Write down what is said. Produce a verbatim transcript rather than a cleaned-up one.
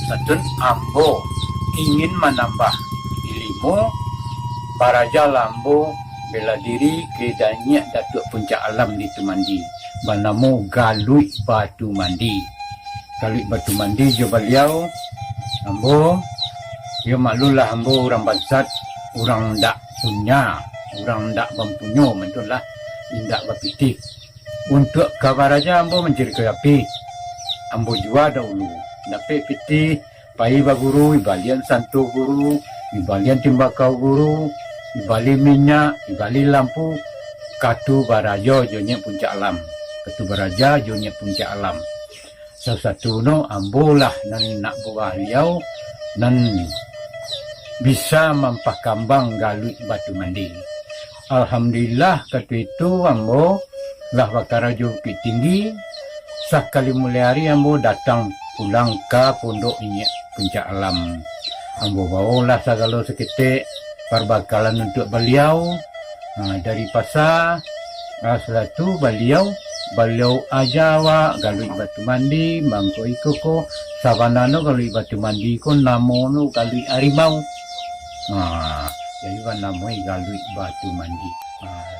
Satun ambo ingin manambah ilimu, baraja lah ambo bela diri ka danyiak Datuak Puncak Alam di Tumandi, banamo Galuik Batu Mandi. Galuik Batu Mandi jo baliau, ambo, yo maklumlah ambo urang bansat, urang ndak punya, urang ndak bampunyo, mantulah indak bapitih. Untuak ka baraja ambo mancari ka api, ambo jua dahulu, dapek pitih, pai baguru, ibalian santo guru, ibalian timbakau guru, ibali minyak, ibali lampu, katu baraja jo nyiak Puncak Alam, katu baraja jo nyiak Puncak Alam. Salah satu no ambo lah nan nak buah liau, nan bisa mampakambang Galuik Batu Mandi. Alhamdulillah, katu itu ambo lah bakarajo Bukik Tinggi, sakali mulai ari ambo datang pulang ka pondok inyiak Puncak Alam. Ambo bawolah sagalo saketek parbakalan untuak baliau, ha, dari pasa, ha, sudah tu baliau, baliau aja awak Galuik Batu Mandi, mangko iko ko, sabananyo Galuik Batu Mandi ko namonyo Galuik Harimau. Ha, jadi banamoi Galuik Batu Mandi. Ha,